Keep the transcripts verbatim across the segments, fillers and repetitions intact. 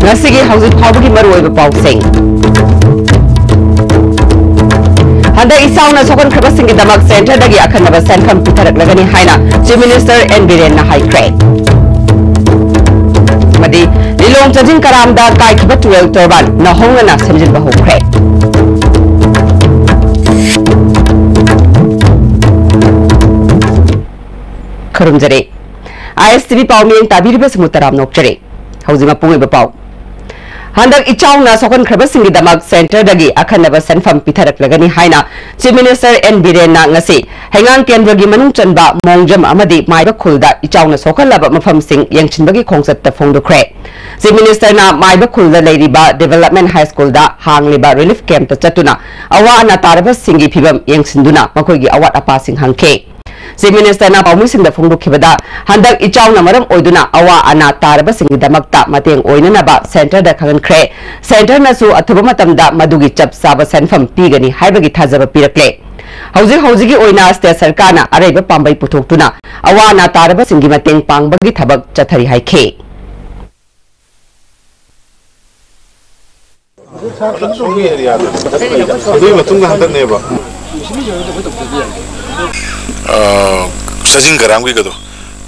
ꯉꯁꯤꯒꯤ ꯍꯧꯖꯤꯛ ꯐꯥꯎꯕꯒꯤ ꯃꯔꯨꯑꯣꯏꯕ ꯄꯥꯎꯁꯤꯡ꯫ ꯍꯟꯗꯛ ꯏꯆꯥꯎꯅ ꯁꯣꯛꯍꯟꯈ꯭ꯔꯕꯁꯤꯡꯒꯤꯗꯃꯛ ꯁꯦꯟꯇꯔꯗꯒꯤ ꯑꯈꯟꯅꯕ ꯁꯦꯟꯐꯝ ꯄꯤꯊꯔꯛꯂꯒꯅꯤ ꯍꯥꯏꯅ Chief Minister N ꯕꯤꯔꯦꯟꯅ ꯍꯥꯏꯈ꯭ꯔꯦ꯫ ꯑꯃꯗꯤ ꯂꯤꯂꯣꯡ ꯆꯥꯖꯤꯡ ꯀꯔꯥꯝꯗ ꯀꯥꯏꯈꯤꯕ ꯇꯨꯔꯦꯜ ꯇꯣꯔꯕꯥꯟ ꯅꯧꯍꯧꯅꯅ ꯁꯦꯝꯖꯤꯟꯕ ꯍꯧꯈ꯭ꯔꯦ꯫ ꯈꯨꯔꯨꯝꯖꯔꯤ꯫ ISTV ꯄꯥꯎ ꯃꯤꯠꯌꯦꯡ ꯇꯥꯕꯤꯔꯤꯕꯁꯤꯡꯕꯨ ꯇꯔꯥꯝꯅ ꯑꯣꯛꯆꯔꯤ꯫ ꯍꯧꯖꯤꯛ ꯃꯄꯨꯡ ꯑꯣꯏꯕ ꯄꯥꯎ꯫ ꯍꯟꯗꯛ ꯏꯆꯥꯎꯅ ꯁꯣꯛꯍꯟꯈ꯭ꯔꯕꯁꯤꯡꯒꯤꯗꯃꯛ ꯁꯦꯟꯇꯔꯗꯒꯤ ꯑꯈꯟꯅꯕ ꯁꯦꯟꯐꯝ ꯄꯤꯊꯔꯛꯂꯒꯅꯤ ꯍꯥꯏꯅ Chief Minister N ꯕꯤꯔꯦꯟꯅ ꯉꯁꯤ ꯍꯩꯉꯥꯡ ꯀꯦꯟꯗ꯭ꯔꯒꯤ ꯃꯅꯨꯡ ꯆꯟꯕ ꯃꯣꯡꯖꯝ ꯑꯃꯗꯤ ꯃꯥꯏꯕ ꯈꯨꯜꯗ ꯏꯆꯥꯎꯅ ꯁꯣꯛꯍꯜꯂꯕ ꯃꯐꯝꯁꯤꯡ ꯌꯦꯡꯁꯤꯟꯕꯒꯤ ꯈꯣꯡꯆꯠꯇ ꯐꯣꯡꯗꯣꯛꯈ꯭ꯔꯦ꯫ Chief Minister ꯅ ꯃꯥꯏꯕ ꯈꯨꯜꯗ ꯂꯩꯔꯤꯕ Development High School ꯗ ꯍꯥꯡꯂꯤꯕ relief camp ꯇ ꯆꯠꯇꯨꯅ ꯑꯋꯥ ꯑꯅꯥ ꯇꯥꯔꯕꯁꯤꯡꯒꯤ ꯐꯤꯚꯝ ꯌꯦꯡꯁꯤꯟꯗꯨꯅ ꯃꯈꯣꯏꯒꯤ ꯑꯋꯥꯠ ꯑꯄꯥꯁꯤꯡ ꯍꯪꯈꯤ꯫ Chief Minister ꯅ ꯄꯥꯎꯃꯤꯁꯤꯡꯗ ꯐꯣꯡꯗꯣꯛꯈꯤꯕꯗ, ꯍꯟꯗꯛ ꯏꯆꯥꯎꯅ ꯃꯔꯝ ꯑꯣꯏꯗꯨꯅ ꯑꯋꯥ ꯑꯅꯥ ꯇꯥꯔꯕꯁꯤꯡꯒꯤꯗꯃꯛꯇ ꯃꯇꯦꯡ ꯑꯣꯏꯅꯅꯕ ꯁꯦꯟꯇꯔꯗ ꯈꯪꯍꯟꯈ꯭ꯔꯦ꯫ ꯁꯦꯟꯇꯔꯅꯁꯨ ꯑꯊꯨꯕ ꯃꯇꯝꯗ ꯃꯗꯨꯒꯤ ꯆꯞ ꯆꯥꯕ ꯁꯦꯟꯐꯝ ꯄꯤꯒꯅꯤ ꯍꯥꯏꯕꯒꯤ ꯊꯥꯖꯕ ꯄꯤꯔꯛꯂꯦ꯫ ꯍꯧꯖꯤꯛ ꯍꯧꯖꯤꯛꯀꯤ ꯑꯣꯏꯅ ꯁ꯭ꯇꯦꯠ ꯁꯔꯀꯥꯔꯅ ꯑꯔꯩꯕ ꯄꯥꯝꯕꯩ ꯄꯨꯊꯣꯛꯇꯨꯅ ꯑꯋꯥ ꯑꯅꯥ ꯇꯥꯔꯕꯁꯤꯡꯒꯤ ꯃꯇꯦꯡ ꯄꯥꯡꯕꯒꯤ ꯊꯕꯛ ꯆꯠꯊꯔꯤ ꯍꯥꯏꯈꯤ꯫ ꯑꯗꯨꯒꯤ ꯃꯇꯨꯡꯗ ꯍꯟꯗꯛꯅꯦꯕ꯫ ꯑ, ꯁꯖꯤꯡ ꯒꯔꯥꯝꯒꯤꯒꯗꯣ,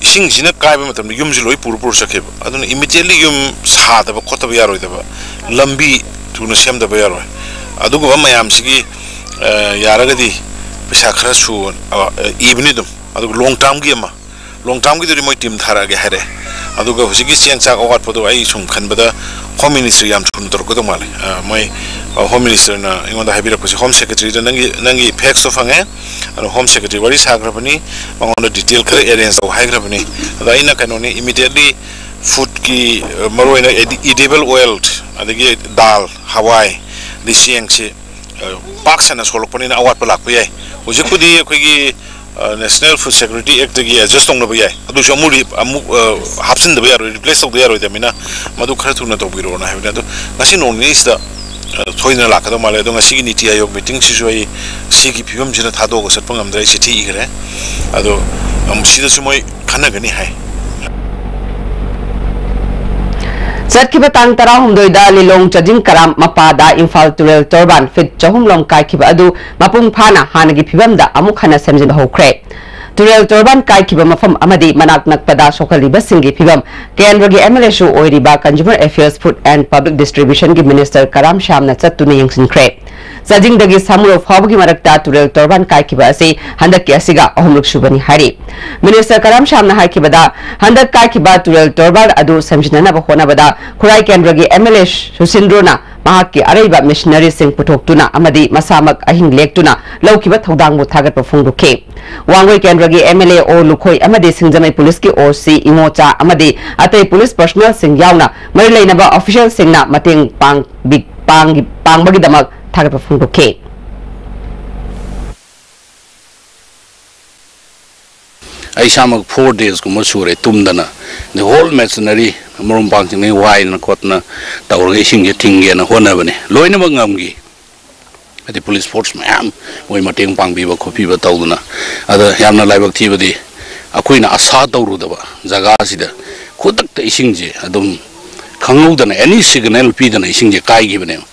ꯏꯁꯤꯡꯁꯤꯅ ꯀꯥꯏꯕ ꯃꯇꯝꯗ ꯌꯨꯝꯁꯤ ꯂꯣꯏ ꯄꯨꯔ ꯄꯨꯔ ꯆꯠꯈꯤꯕ꯫ ꯑꯗꯨꯅ immediately ꯌꯨꯝ ꯁꯥꯗꯕ ꯈꯣꯠꯇꯕ ꯌꯥꯔꯣꯏꯗꯕ, ꯂꯝꯕꯤ ꯊꯨꯅ ꯁꯦꯝꯗꯕ ꯌꯥꯔꯣꯏ꯫ ꯑꯗꯨꯒꯨꯝꯕ ꯃꯌꯥꯝꯁꯤꯒꯤ, ꯑ, ꯌꯥꯔꯒꯗꯤ ꯄꯩꯁꯥ ꯈꯔꯁꯨ, ꯑ, ꯏꯕꯅꯤ ꯑꯗꯨꯝ꯫ ꯑꯗꯨꯒ long term ꯒꯤ ꯑꯃ, long term ꯒꯤꯗꯨꯗꯤ ꯃꯣꯏ team ꯊꯥꯔꯛꯑꯒꯦ ꯍꯥꯏꯔꯛꯑꯦ꯫ ꯑꯗꯨꯒ ꯍꯧꯖꯤꯛꯀꯤ ꯆꯦꯡ ꯆꯥꯛ ꯑꯋꯥꯠꯄꯗꯣ ꯑꯩ ꯁꯨꯝ ꯈꯟꯕꯗ Home Ministry ꯌꯥꯝ ꯊꯨꯅ ꯇꯧꯔꯛꯀꯗꯧ ꯃꯥꯜꯂꯦ꯫ ꯑ, ꯃꯣꯏ, ꯑ, Home Minister ꯅ ꯑꯩꯉꯣꯟꯗ ꯍꯥꯏꯕꯤꯔꯛꯄꯁꯦ, Home Secretary ꯗ ꯅꯪꯒꯤ, ꯅꯪꯒꯤ fax ꯇꯣ ꯐꯪꯉꯦ꯫ ꯑꯗꯣ Home Secretary ꯋꯥꯔꯤ ꯁꯥꯈ꯭ꯔꯕꯅꯤ, ꯃꯉꯣꯟꯗ detail ꯈꯔ arrange ꯇꯧ ꯍꯥꯏꯈ꯭ꯔꯕꯅꯤ꯫ ꯑꯗꯣ ꯑꯩꯅ ꯀꯩꯅꯣꯅꯤ, immediately food ꯀꯤ, ꯑ, ꯃꯔꯨꯑꯣꯏꯅ edi-, edible oil, ꯑꯗꯒꯤ ꯗꯥꯜ, ꯍꯋꯥꯏ, ꯑꯗꯩ ꯆꯦꯡꯁꯤ, ꯑ, ꯄꯥꯛ ꯁꯟꯅ ꯁꯣꯛꯂꯛꯄꯅꯤꯅ ꯑꯋꯥꯠꯄ ꯂꯥꯛꯄ ꯌꯥꯏ꯫ ꯍꯧꯖꯤꯛꯄꯨꯗꯤ ꯑꯩꯈꯣꯏꯒꯤ, ꯑ, National Food Security Act ꯇꯒꯤ adjust ꯇꯧꯅꯕ ꯌꯥꯏ꯫ ꯑꯗꯨꯁꯨ ꯑꯃꯨꯛ ꯔꯤ-, ꯑꯃꯨꯛ, ꯑ, ꯍꯥꯞꯆꯤꯟꯗꯕ ꯌꯥꯔꯣꯏ, replace ꯇꯧꯗ ꯌꯥꯔꯣꯏꯗꯕꯅꯤꯅ ꯃꯗꯨ ꯈꯔ ꯊꯨꯅ ꯇꯧꯕꯤꯔꯛꯑꯣꯅ ꯍꯥꯏꯕꯅꯤ꯫ ꯑꯗꯣ ꯉꯁꯤ ꯅꯣꯡ ꯅꯤꯅꯤꯁꯤꯗ, ꯑ, ꯁꯣꯏꯗꯅ ꯂꯥꯛꯀꯗꯧ ꯃꯥꯜꯂꯦ꯫ ꯑꯗꯣ ꯉꯁꯤꯒꯤ NITI Aayog meeting ꯁꯤꯁꯨ ꯑꯩ ꯁꯤꯒꯤ ꯐꯤꯕꯝꯁꯤꯗ ꯊꯥꯗꯣꯛꯑꯒ ꯆꯠꯄ ꯉꯝꯗ꯭ꯔꯦ, ꯑꯩ ꯆꯤꯊꯤ ꯏꯈ꯭ꯔꯦ꯫ ꯑꯗꯣ, ꯑꯝ, ꯁꯤꯗꯁꯨ ꯃꯣꯏ ꯈꯟꯅꯒꯅꯤ ꯍꯥꯏ꯫ ꯆꯠꯈꯤꯕ ꯇꯥꯡ ꯇꯔꯥꯍꯨꯝꯗꯣꯏꯗ ꯂꯤꯂꯣꯡ ꯆꯥꯖꯤꯡ ꯀꯔꯥꯝ ꯃꯄꯥꯗ ꯏꯝꯐꯥꯜ ꯇꯨꯔꯦꯜ ꯇꯣꯔꯕꯥꯟ ꯐꯤꯠ ꯆꯍꯨꯝ ꯂꯣꯝ ꯀꯥꯏꯈꯤꯕ ꯑꯗꯨ ꯃꯄꯨꯡ ꯐꯥꯅ ꯍꯥꯟꯅꯒꯤ ꯐꯤꯕꯝꯗ ꯑꯃꯨꯛ ꯍꯟꯅ ꯁꯦꯝꯖꯤꯟꯕ ꯍꯧꯈ꯭ꯔꯦ꯫ ꯇꯨꯔꯦꯜ ꯇꯣꯔꯕꯥꯟ ꯀꯥꯏꯈꯤꯕ ꯃꯐꯝ ꯑꯃꯗꯤ ꯃꯅꯥꯛ ꯅꯛꯄꯗ ꯁꯣꯛꯍꯜꯂꯤꯕꯁꯤꯡꯒꯤ ꯐꯤꯕꯝ ꯀꯦꯟꯗ꯭ꯔꯒꯤ MLAꯁꯨ ꯑꯣꯏꯔꯤꯕ Consumer Affairs, Food and Public Distributionꯒꯤ Minister ꯀꯔꯥꯝ ꯁ꯭ꯌꯥꯝꯅ ꯆꯠꯇꯨꯅ ꯌꯦꯡꯁꯤꯟꯈ꯭ꯔꯦ꯫ ꯆꯥꯖꯤꯡꯗꯒꯤ ꯁꯥꯃꯨꯔꯣꯛ ꯐꯥꯎꯕꯒꯤ ꯃꯔꯛꯇ ꯇꯨꯔꯦꯜ ꯇꯣꯔꯕꯥꯟ ꯀꯥꯏꯈꯤꯕ ꯑꯁꯤ ꯍꯟꯗꯛꯀꯤ ꯑꯁꯤꯒ ꯑꯍꯨꯝꯂꯛ ꯁꯨꯕꯅꯤ ꯍꯥꯏꯔꯤ꯫ Minister ꯀꯔꯥꯝ ꯁ꯭ꯌꯥꯝꯅ ꯍꯥꯏꯈꯤꯕꯗ, ꯍꯟꯗꯛ ꯀꯥꯏꯈꯤꯕ ꯇꯨꯔꯦꯜ ꯇꯣꯔꯕꯥꯟ ꯑꯗꯨ ꯁꯦꯝꯖꯤꯟꯅꯅꯕ ꯍꯣꯠꯅꯕꯗ ꯈꯨꯔꯥꯏ ꯀꯦꯟꯗ꯭ꯔꯒꯤ MLA ꯁꯨꯁꯤꯟꯗ꯭ꯔꯣꯅ ꯃꯍꯥꯛꯀꯤ ꯑꯔꯩꯕ machineryꯁꯤꯡ ꯄꯨꯊꯣꯛꯇꯨꯅ ꯑꯃꯗꯤ ꯃꯁꯥꯃꯛ ꯑꯍꯤꯡ ꯂꯦꯛꯇꯨꯅ ꯂꯧꯈꯤꯕ ꯊꯧꯗꯥꯡꯕꯨ ꯊꯥꯒꯠꯄ ꯐꯣꯡꯗꯣꯛꯈꯤ꯫ ꯋꯥꯡꯒꯣꯏ ꯀꯦꯟꯗ꯭ꯔꯒꯤ MLA ꯑꯣ ꯂꯨꯈꯣꯏ ꯑꯃꯗꯤ ꯁꯤꯡꯖꯃꯩ ꯄꯨꯂꯤꯁꯀꯤ OC ꯏꯃꯣꯆꯥ ꯑꯃꯗꯤ ꯑꯇꯩ ꯄꯨꯂꯤꯁ personnelꯁꯤꯡ ꯌꯥꯎꯅ ꯃꯔꯤ ꯂꯩꯅꯕ officialꯁꯤꯡꯅ ꯃꯇꯦꯡ ꯄꯥꯡꯕꯤ-, ꯄꯥꯡꯒꯤ-, ꯄꯥꯡꯕꯒꯤꯗꯃꯛ ꯊꯥꯒꯠꯄ ꯐꯣꯡꯗꯣꯛꯈꯤ꯫ ꯑꯩ ꯏꯁꯥꯃꯛ four daysꯀꯨꯝꯕ ꯁꯨꯔꯦ ꯇꯨꯝꯗꯅ꯫ The whole machinery, ꯃꯔꯨꯝ ꯃꯄꯥꯡꯁꯤꯡꯗꯒꯤ ꯋꯥꯏꯗꯅ ꯈꯣꯠꯇꯅ ꯇꯧꯔꯒ ꯏꯁꯤꯡꯁꯦ ꯊꯤꯡꯒꯦꯅ ꯍꯣꯠꯅꯕꯅꯤ꯫ ꯂꯣꯏꯅꯃꯛ ꯉꯝꯈꯤ꯫ ꯍꯥꯏꯗꯤ police force ꯃꯌꯥꯝ ꯃꯣꯏ ꯃꯇꯦꯡ ꯄꯥꯡꯕꯤꯕ ꯈꯣꯠꯄꯤꯕ ꯇꯧꯗꯅ꯫ ꯑꯗ ꯌꯥꯝꯅ ꯂꯥꯏꯕꯛ ꯊꯤꯕꯗꯤ, ꯑꯩꯈꯣꯏꯅ ꯑꯁꯥ ꯇꯧꯔꯨꯗꯕ ꯖꯒꯥꯁꯤꯗ ꯈꯨꯗꯛꯇ ꯏꯁꯤꯡꯁꯦ ꯑꯗꯨꯝ ꯈꯪꯍꯧꯗꯅ any signal ꯄꯤꯗꯅ ꯏꯁꯤꯡꯁꯦ ꯀꯥꯏꯈꯤꯕꯅꯦꯕ꯫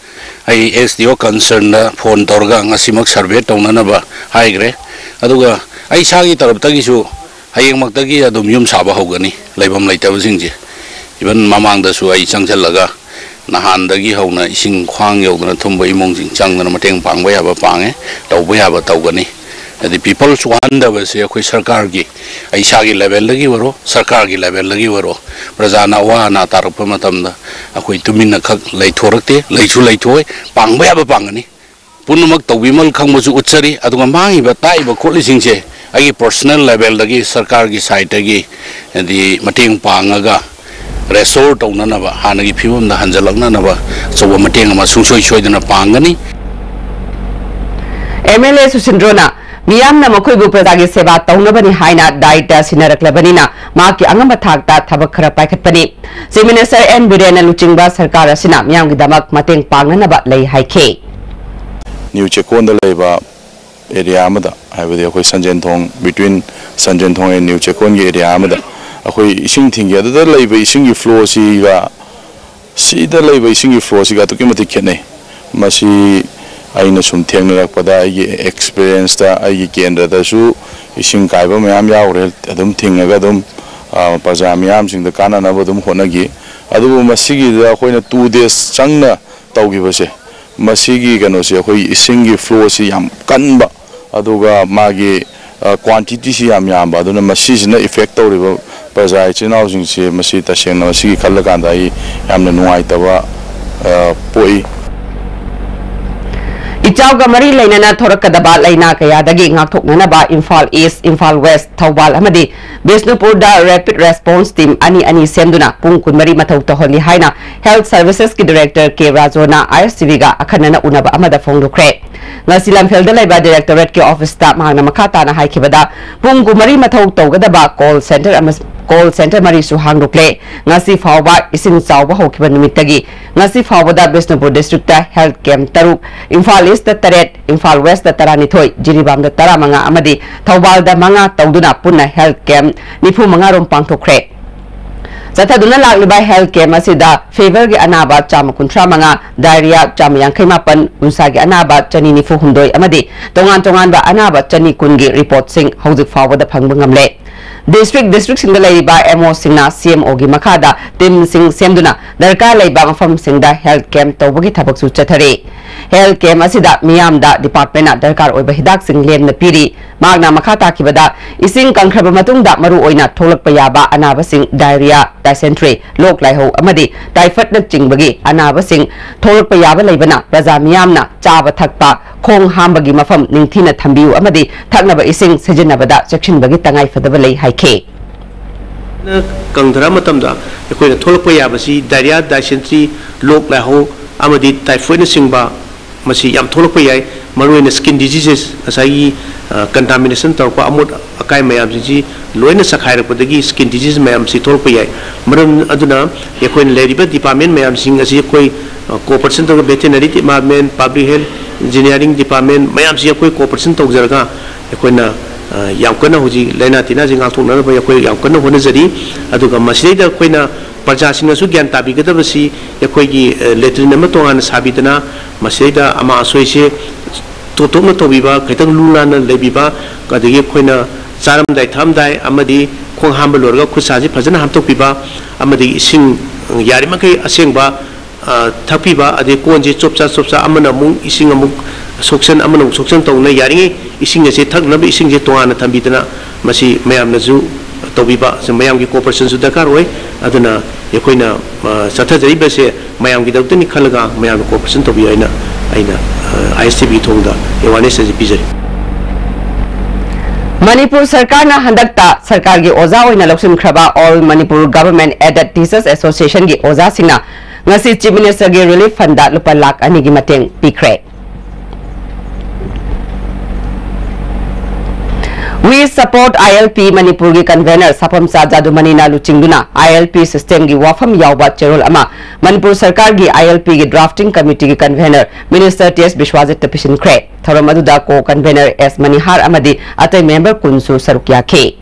ꯑꯩ SDO concernꯗ phone ꯇꯧꯔꯒ ꯉꯁꯤꯃꯛ survey ꯇꯧꯅꯅꯕ ꯍꯥꯏꯈ꯭ꯔꯦ꯫ ꯑꯗꯨꯒ ꯑꯩ ꯏꯁꯥꯒꯤ ꯇꯔꯞꯇꯒꯤꯁꯨ ꯍꯌꯦꯡꯃꯛꯇꯒꯤ ꯑꯗꯨꯝ ꯌꯨꯝ ꯁꯥꯕ ꯍꯧꯒꯅꯤ, ꯂꯩꯐꯝ ꯂꯩꯇꯕꯁꯤꯡꯁꯦ꯫ Even ꯃꯃꯥꯡꯗꯁꯨ ꯑꯩ ꯆꯪꯁꯤꯜꯂꯒ ꯅꯍꯥꯟꯗꯒꯤ ꯍꯧꯅ ꯏꯁꯤꯡ ꯈ꯭ꯋꯥꯡ ꯌꯧꯗꯅ ꯊꯨꯝꯕ ꯏꯃꯨꯡꯁꯤꯡ ꯆꯪꯗꯅ ꯃꯇꯦꯡ ꯄꯥꯡꯕ ꯌꯥꯕ ꯄꯥꯡꯉꯦ, ꯇꯧꯕ ꯌꯥꯕ ꯇꯧꯒꯅꯤ꯫ ꯍꯥꯏꯗꯤ people's ꯋꯥꯍꯟꯗꯕꯁꯦ ꯑꯩꯈꯣꯏ ꯁꯔꯀꯥꯔꯒꯤ, ꯑꯩ ꯏꯁꯥꯒꯤ levelꯗꯒꯤ ꯑꯣꯏꯔꯣ, ꯁꯔꯀꯥꯔꯒꯤ levelꯗꯒꯤ ꯑꯣꯏꯔꯣ, ꯄ꯭ꯔꯖꯥꯅ ꯑꯋꯥ ꯑꯅꯥ ꯇꯥꯔꯛꯄ ꯃꯇꯝꯗ ꯑꯩꯈꯣꯏ ꯇꯨꯃꯤꯟꯅ ꯈꯛ ꯂꯩꯊꯣꯔꯛꯇꯦ, ꯂꯩꯁꯨ ꯂꯩꯊꯣꯛꯑꯣꯏ, ꯄꯥꯡꯕ ꯌꯥꯕ ꯄꯥꯡꯒꯅꯤ꯫ ꯄꯨꯝꯅꯃꯛ ꯇꯧꯕꯤꯃꯜ ꯈꯪꯕꯁꯨ ꯎꯠꯆꯔꯤ꯫ ꯑꯗꯨꯒ ꯃꯥꯡꯉꯤꯕ ꯇꯥꯛꯏꯕ ꯈꯣꯠꯂꯤꯁꯤꯡꯁꯦ ꯑꯩꯒꯤ personal levelꯗꯒꯤ ꯁꯔꯀꯥꯔꯒꯤ sideꯇꯒꯤ ꯍꯥꯏꯗꯤ ꯃꯇꯦꯡ ꯄꯥꯡꯉꯒ restore ꯇꯧꯅꯅꯕ, ꯍꯥꯟꯅꯒꯤ ꯐꯤꯕꯝꯗ ꯍꯟꯖꯤꯜꯂꯛꯅꯅꯕ ꯑꯆꯧꯕ ꯃꯇꯦꯡ ꯑꯃ ꯁꯨꯡꯁꯣꯏ ꯁꯣꯏꯗꯅ ꯄꯥꯡꯒꯅꯤ꯫ MLA ꯁꯨꯁꯤꯟꯗ꯭ꯔꯣꯅ ꯃꯤꯌꯥꯝꯅ ꯃꯈꯣꯏꯕꯨ ꯄ꯭ꯔꯖꯥꯒꯤ ꯁꯦꯕꯥ ꯇꯧꯅꯕꯅꯤ ꯍꯥꯏꯅ ꯗꯥꯏꯇ ꯁꯤꯟꯅꯔꯛꯂꯕꯅꯤꯅ ꯃꯍꯥꯛꯀꯤ ꯑꯉꯝꯕ ꯊꯥꯛꯇ ꯊꯕꯛ ꯈꯔ ꯄꯥꯏꯈꯠꯄꯅꯤ꯫ Chief Minister ꯑꯦꯟ ꯕꯤꯔꯦꯟꯅ ꯂꯨꯆꯤꯡꯕ ꯁꯔꯀꯥꯔ ꯑꯁꯤꯅ ꯃꯤꯌꯥꯝꯒꯤꯗꯃꯛ ꯃꯇꯦꯡ ꯄꯥꯡꯅꯅꯕ ꯂꯩ ꯍꯥꯏꯈꯤ꯫ ꯅ꯭ꯌꯨ ꯆꯦꯛꯀꯣꯟꯗ ꯂꯩꯕ area ꯑꯃꯗ, ꯍꯥꯏꯕꯗꯤ ꯑꯩꯈꯣꯏ ꯁꯟꯖꯦꯟꯊꯣꯡ, between ꯁꯟꯖꯦꯟꯊꯣꯡ and ꯅ꯭ꯌꯨ ꯆꯦꯛꯀꯣꯟꯒꯤ area ꯑꯃꯗ ꯑꯩꯈꯣꯏ ꯏꯁꯤꯡ ꯊꯤꯡꯈꯤ꯫ ꯑꯗꯨꯗ ꯂꯩꯕ ꯏꯁꯤꯡꯒꯤ flow ꯑꯁꯤꯒ ꯁꯤꯗ ꯂꯩꯕ ꯏꯁꯤꯡꯒꯤ ꯐ꯭ꯂꯣꯁꯤꯒ ꯑꯗꯨꯛꯀꯤ ꯃꯇꯤꯛ ꯈꯦꯠꯅꯩ꯫ ꯃꯁꯤ ꯑꯩꯅ ꯁꯨꯝ ꯊꯦꯡꯅꯔꯛꯄꯗ, ꯑꯩꯒꯤ ꯑꯦꯛꯁꯄꯤꯔꯤꯌꯦꯟꯁꯇ, ꯑꯩꯒꯤ ꯀꯦꯟꯗ꯭ꯔꯗꯁꯨ ꯏꯁꯤꯡ ꯀꯥꯏꯕ ꯃꯌꯥꯝ ꯌꯥꯎꯈ꯭ꯔꯦ꯫ ꯑꯗꯨꯝ ꯊꯤꯡꯉꯒ ꯑꯗꯨꯝ, ꯑ, ꯄ꯭ꯔꯖꯥ ꯃꯤꯌꯥꯝꯁꯤꯡꯗ ꯀꯥꯟꯅꯅꯕ ꯑꯗꯨꯝ ꯍꯣꯠꯅꯈꯤ꯫ ꯑꯗꯨꯕꯨ ꯃꯁꯤꯒꯤꯗ ꯑꯩꯈꯣꯏꯅ ꯇꯨ ꯗꯦꯖ ꯆꯪꯅ ꯇꯧꯈꯤꯕꯁꯦ, ꯃꯁꯤꯒꯤ ꯀꯩꯅꯣꯁꯦ, ꯑꯩꯈꯣꯏ ꯏꯁꯤꯡꯒꯤ ꯐ꯭ꯂꯣꯁꯤ ꯌꯥꯝ ꯀꯟꯕ, ꯑꯗꯨꯒ ꯃꯥꯒꯤ, ꯑ, ꯀ꯭ꯋꯥꯟꯇꯤꯇꯤꯁꯤ ꯌꯥꯝ ꯌꯥꯝꯕ, ꯑꯗꯨꯅ ꯃꯁꯤꯁꯤꯅ ꯏꯐꯦꯛ ꯇꯧꯔꯤꯕ ꯄ꯭ꯔꯖꯥ ꯏꯆꯤꯟ ꯏꯅꯥꯎꯁꯤꯡꯁꯦ, ꯃꯁꯤ ꯇꯁꯦꯡꯅ ꯃꯁꯤꯒꯤ ꯈꯜꯂꯀꯥꯟꯗ ꯑꯩ ꯌꯥꯝꯅ ꯅꯨꯡꯉꯥꯏꯇꯕ, ꯑ, ꯄꯣꯛꯏ꯫ ꯏꯆꯥꯎꯒ ꯃꯔꯤ ꯂꯩꯅꯅ ꯊꯣꯔꯛꯀꯗꯕ ꯂꯥꯏꯅꯥ ꯀꯌꯥꯗꯒꯤ ꯉꯥꯛꯊꯣꯛꯅꯅꯕ ꯏꯝꯐꯥꯜ ꯏꯁ, ꯏꯝꯐꯥꯜ ꯋꯦꯁ, ꯊꯧꯕꯥꯜ ꯑꯃꯗꯤ ꯕꯤꯁꯅꯨꯄꯨꯔꯗ ꯔꯦꯄꯤꯗ ꯔꯦꯁꯄꯣꯟꯁ ꯇꯤꯝ ꯑꯅꯤ ꯑꯅꯤ ꯁꯦꯝꯗꯨꯅ ꯄꯨꯡ ꯀꯨꯟꯃꯔꯤ ꯃꯊꯧ ꯇꯧꯍꯜꯂꯤ ꯍꯥꯏꯅ ꯍꯦꯜꯊ ꯁꯔꯚꯤꯁꯦꯁꯀꯤ ꯗꯤꯔꯦꯛꯇꯔ ꯀꯦ ꯔꯥꯖꯣꯅ ꯑꯥꯏ ꯑꯦꯁ ꯇꯤ ꯚꯤꯒ ꯑꯈꯟꯅꯅ ꯎꯅꯕ ꯑꯃꯗ ꯐꯣꯡꯗꯣꯛꯈ꯭ꯔꯦ꯫ ꯉꯁꯤ ꯂꯝꯐꯦꯜꯗ ꯂꯩꯕ ꯗꯤꯔꯦꯛꯇꯣꯔꯦꯠꯀꯤ ꯑꯣꯐꯤꯁꯇ ꯃꯍꯥꯛꯅ ꯃꯈꯥ ꯇꯥꯅ ꯍꯥꯏꯈꯤꯕꯗ, ꯄꯨꯡ ꯀꯨꯟꯃꯔꯤ ꯃꯊꯧ ꯇꯧꯒꯗꯕ ꯀꯣꯜ ꯁꯦꯟꯇꯔ ꯑꯃ, ꯀꯣꯜ ꯁꯦꯟꯇꯔ ꯃꯔꯤꯁꯨ ꯍꯥꯡꯗꯣꯛꯂꯦ꯫ ꯉꯁꯤ ꯐꯥꯎꯕ ꯏꯁꯤꯡ ꯆꯥꯎꯕ ꯍꯧꯈꯤꯕ ꯅꯨꯃꯤꯠꯇꯒꯤ ꯉꯁꯤ ꯐꯥꯎꯕꯗ ꯕꯤꯁꯅꯨꯄꯨꯔ ꯗꯤꯁꯇ꯭ꯔꯤꯛꯇ ꯍꯦꯜꯊ ꯀꯦꯝꯞ ꯇꯔꯨꯛ, ꯏꯝꯐꯥꯜ ꯏꯁꯇ ꯇꯔꯦꯠ, ꯏꯝꯐꯥꯜ ꯋꯦꯁꯇ ꯇꯔꯥꯅꯤꯊꯣꯏ, ꯖꯤꯔꯤꯕꯥꯝꯗ ꯇꯔꯥꯃꯉꯥ ꯑꯃꯗꯤ ꯊꯧꯕꯥꯜꯗ ꯃꯉꯥ ꯇꯧꯗꯨꯅ ꯄꯨꯟꯅ ꯍꯦꯜꯊ ꯀꯦꯝꯞ ꯅꯤꯐꯨ ꯃꯉꯥ ꯔꯣꯝ ꯄꯥꯡꯊꯣꯛꯈ꯭ꯔꯦ꯫ ꯆꯠꯊꯗꯨꯅ ꯂꯥꯛꯂꯤꯕ ꯍꯦꯜꯊ ꯀꯦꯝꯞ ꯑꯁꯤꯗ ꯐꯤꯚꯔꯒꯤ ꯑꯅꯥꯕ ꯆꯥꯝꯃ ꯀꯨꯟꯊ꯭ꯔꯥ ꯃꯉꯥ, ꯗꯥꯏꯔꯤꯌꯥ ꯆꯥꯝꯃ ꯌꯥꯡꯈꯩ ꯃꯥꯄꯟ, ꯎꯟꯁꯥꯒꯤ ꯑꯅꯥꯕ ꯆꯅꯤ ꯅꯤꯐꯨ ꯍꯨꯝꯗꯣꯏ ꯑꯃꯗꯤ ꯇꯣꯉꯥꯟ ꯇꯣꯉꯥꯟꯕ ꯑꯅꯥꯕ ꯆꯅꯤ ꯀꯨꯟꯒꯤ ꯔꯤꯄꯣꯔꯠꯁꯤꯡ ꯍꯧꯖꯤꯛ ꯐꯥꯎꯕꯗ ꯐꯪꯕ ꯉꯝꯂꯦ꯫ ꯗꯤꯁꯇ꯭ꯔꯤꯛ, ꯗꯤꯁꯇ꯭ꯔꯤꯛꯁꯤꯡꯗ ꯂꯩꯔꯤꯕ ꯑꯦꯝ ꯑꯣꯁꯤꯡꯅ ꯁꯤ ꯑꯦꯝ ꯑꯣꯒꯤ ꯃꯈꯥꯗ ꯇꯤꯝꯁꯤꯡ ꯁꯦꯝꯗꯨꯅ ꯗꯔꯀꯥꯔ ꯂꯩꯕ ꯃꯐꯝꯁꯤꯡꯗ ꯍꯦꯜꯊ ꯀꯦꯝꯞ ꯇꯧꯕꯒꯤ ꯊꯕꯛꯁꯨ ꯆꯠꯊꯔꯤ꯫ ꯍꯦꯜꯊ ꯀꯦꯝꯞ ꯑꯁꯤꯗ ꯃꯤꯌꯥꯝꯗ ꯗꯤꯄꯥꯔꯠꯃꯦꯟꯅ ꯗꯔꯀꯥꯔ ꯑꯣꯏꯕ ꯍꯤꯗꯥꯛꯁꯤꯡ ꯂꯦꯝꯅ ꯄꯤꯔꯤ꯫ ꯃꯍꯥꯛꯅ ꯃꯈꯥ ꯇꯥꯈꯤꯕꯗ, ꯏꯁꯤꯡ ꯀꯪꯈ꯭ꯔꯕ ꯃꯇꯨꯡꯗ ꯃꯔꯨꯑꯣꯏꯅ ꯊꯣꯛꯂꯛꯄ ꯌꯥꯕ ꯑꯅꯥꯕꯁꯤꯡ, ꯗꯥꯏꯔꯤꯌꯥ, ꯗꯥꯏꯁꯦꯟꯇ꯭ꯔꯤ, ꯂꯣꯛ ꯂꯥꯏꯍꯧ ꯑꯃꯗꯤ ꯇꯥꯏꯐꯠꯅꯆꯤꯡꯕꯒꯤ ꯑꯅꯥꯕꯁꯤꯡ ꯊꯣꯛꯂꯛꯄ ꯌꯥꯕ ꯂꯩꯕꯅ ꯄ꯭ꯔꯖꯥ ꯃꯤꯌꯥꯝꯅ ꯆꯥꯕ ꯊꯛꯄ, ꯈꯣꯡ ꯍꯥꯝꯕꯒꯤ ꯃꯐꯝ ꯅꯤꯡꯊꯤꯅ ꯊꯝꯕꯤꯌꯨ ꯑꯃꯗꯤ ꯊꯛꯅꯕ ꯏꯁꯤꯡ ꯁꯤꯖꯤꯟꯅꯕꯗ ꯆꯦꯛꯁꯤꯟꯕꯒꯤ ꯇꯉꯥꯏꯐꯗꯕ ꯂꯩ ꯍꯥꯏꯈꯤ꯫ ꯀꯪꯊꯔꯛꯄ ꯃꯇꯝꯗ ꯑꯩꯈꯣꯏꯅ ꯊꯣꯛꯂꯛꯄ ꯌꯥꯕꯁꯤ ꯗꯥꯏꯔꯤꯌꯥ, ꯗꯥꯏꯁꯦꯟꯇ꯭ꯔꯤ, ꯂꯣꯛ ꯂꯥꯏꯍꯧ ꯑꯃꯗꯤ ꯇꯥꯏꯐꯣꯏꯗꯅꯆꯤꯡꯕ ꯃꯁꯤ ꯌꯥꯝ ꯊꯣꯛꯂꯛꯄ ꯌꯥꯏ꯫ ꯃꯔꯨꯑꯣꯏꯅ ꯁ꯭ꯀꯤꯟ ꯗꯤꯖꯤꯖꯦꯁ, ꯉꯁꯥꯏꯒꯤ, ꯑ, ꯀꯟꯇꯥꯃꯤꯅꯦꯁꯟ ꯇꯧꯔꯛꯄ ꯑꯃꯣꯠ ꯑꯀꯥꯏ ꯃꯌꯥꯝꯁꯤꯡꯁꯤ ꯂꯣꯏꯅ ꯆꯈꯥꯏꯔꯛꯄꯗꯒꯤ ꯁ꯭ꯀꯤꯟ ꯗꯤꯖꯤꯖ ꯃꯌꯥꯝꯁꯤ ꯊꯣꯛꯂꯛꯄ ꯌꯥꯏ꯫ ꯃꯔꯝ ꯑꯗꯨꯅ ꯑꯩꯈꯣꯏꯅ ꯂꯩꯔꯤꯕ ꯗꯤꯄꯥꯔꯠꯃꯦꯟ ꯃꯌꯥꯝꯁꯤꯡ ꯑꯁꯤ ꯑꯩꯈꯣꯏ, ꯑ, ꯀꯣꯑꯣꯄꯔꯦꯁꯟ ꯇꯧꯔꯒ veterinary department, public health, engineering department ꯃꯌꯥꯝꯁꯤ ꯑꯩꯈꯣꯏ ꯀꯣꯑꯣꯄꯔꯦꯁꯟ ꯇꯧꯖꯔꯒ ꯑꯩꯈꯣꯏꯅ, ꯑ, ꯌꯥꯝ ꯀꯟꯅ ꯍꯧꯖꯤꯛ ꯂꯥꯏꯅꯥ ꯇꯤꯟꯅꯥꯁꯤ ꯉꯥꯛꯊꯣꯛꯅꯅꯕ ꯑꯩꯈꯣꯏ ꯌꯥꯝ ꯀꯟꯅ ꯍꯣꯠꯅꯖꯔꯤ꯫ ꯑꯗꯨꯒ ꯃꯁꯤꯗꯩꯗ ꯑꯩꯈꯣꯏꯅ ꯄ꯭ꯔꯖꯥꯁꯤꯡꯅꯁꯨ ꯒ꯭ꯌꯥꯟ ꯇꯥꯕꯤꯒꯗꯕꯁꯤ, ꯑꯩꯈꯣꯏꯒꯤ, ꯑ, ꯂꯦꯇ꯭ꯔꯤꯟ ꯑꯃ ꯇꯣꯉꯥꯟꯅ ꯁꯥꯕꯤꯗꯅ, ꯃꯁꯤꯗꯩꯗ ꯑꯃꯥꯡ ꯑꯁꯣꯏꯁꯦ ꯇꯣꯞ ꯇꯣꯞꯅ ꯇꯧꯕꯤꯕ, ꯈꯤꯇꯪ ꯂꯨ ꯅꯥꯟꯅ ꯂꯩꯕꯤꯕ, ꯑꯗꯒꯤ ꯑꯩꯈꯣꯏꯅ ꯆꯥꯔꯝꯗꯥꯏ ꯊꯛꯑꯝꯗꯥꯏ ꯑꯃꯗꯤ ꯈꯣꯡ ꯍꯥꯝꯕ ꯂꯣꯏꯔꯒ ꯈꯨꯠ ꯁꯥꯁꯤ ꯐꯖꯅ ꯍꯥꯝꯗꯣꯛꯄꯤꯕ, ꯑꯃꯗꯤ ꯏꯁꯤꯡ, ꯎꯝ, ꯌꯥꯔꯤꯃꯈꯩ ꯑꯁꯦꯡꯕ, ꯑ, ꯊꯛꯄꯤꯕ, ꯑꯗꯩ ꯀꯣꯟꯁꯦ ꯆꯣꯞꯆꯥ ꯆꯣꯞꯆꯥ, ꯑꯃꯅ ꯑꯃꯨꯛ ꯏꯁꯤꯡ ꯑꯃꯨꯛ ꯁꯣꯛꯆꯟ, ꯑꯃꯅ ꯑꯃꯨꯛ ꯁꯣꯛꯆꯟ ꯇꯧꯅ ꯌꯥꯔꯤꯉꯩ ꯏꯁꯤꯡ ꯑꯁꯦ ꯊꯛꯅꯕ ꯏꯁꯤꯡꯁꯦ ꯇꯣꯉꯥꯟꯅ ꯊꯝꯕꯤꯗꯅ, ꯃꯁꯤ ꯃꯌꯥꯝꯅꯁꯨ ꯇꯧꯕꯤꯕ, ꯃꯌꯥꯝꯒꯤ cooperation ꯁꯨ ꯗꯔꯀꯥꯔ ꯑꯣꯏ꯫ ꯑꯗꯨꯅ ꯑꯩꯈꯣꯏꯅ, ꯑ, ꯆꯠꯊꯖꯔꯤꯕꯁꯦ ꯃꯌꯥꯝꯒꯤꯗꯃꯛꯇꯅꯤ ꯈꯜꯂꯒ ꯃꯌꯥꯝꯅ cooperation ꯇꯧꯕꯤꯌꯨ ꯍꯥꯏꯅ ꯑꯩꯅ, ꯑ, ISTV ꯊꯣꯡꯗ awareness ꯑꯁꯤ ꯄꯤꯖꯔꯤ꯫ ꯃꯅꯤꯄꯨꯔ ꯁꯔꯀꯥꯔꯅ ꯍꯟꯗꯛꯇ ꯁꯔꯀꯥꯔꯒꯤ ꯑꯣꯖꯥ ꯑꯣꯏꯅ ꯂꯧꯁꯤꯟꯈ꯭ꯔꯕ All Manipur Government Aided Teachers Association ꯒꯤ ꯑꯣꯖꯥꯁꯤꯡꯅ ꯉꯁꯤ Chief Minister ꯒꯤ relief fund ꯗ ꯂꯨꯄꯥ ꯂꯥꯈ ꯑꯅꯤꯒꯤ ꯃꯇꯦꯡ ꯄꯤꯈ꯭ꯔꯦ꯫ We Support ILP ꯃꯅꯤꯄꯨꯔꯒꯤ convener ꯁꯥꯐꯝꯆꯥ ꯖꯥꯗꯨꯃꯅꯤꯅ ꯂꯨꯆꯤꯡꯗꯨꯅ ILP system ꯒꯤ ꯋꯥꯐꯝ ꯌꯥꯎꯕ ꯆꯦꯔꯣꯜ ꯑꯃ ꯃꯅꯤꯄꯨꯔ ꯁꯔꯀꯥꯔꯒꯤ ILP ꯒꯤ drafting committee ꯒꯤ convener Minister T S ꯕꯤꯁ꯭ꯋꯥꯖꯤꯠꯇ ꯄꯤꯁꯤꯟꯈ꯭ꯔꯦ꯫ ꯊꯧꯔꯝ ꯑꯗꯨꯗ co-convener S ꯃꯅꯤꯍꯥꯔ ꯑꯃꯗꯤ ꯑꯇꯩ member ꯀꯨꯟꯁꯨ ꯁꯔꯨꯛ ꯌꯥꯈꯤ꯫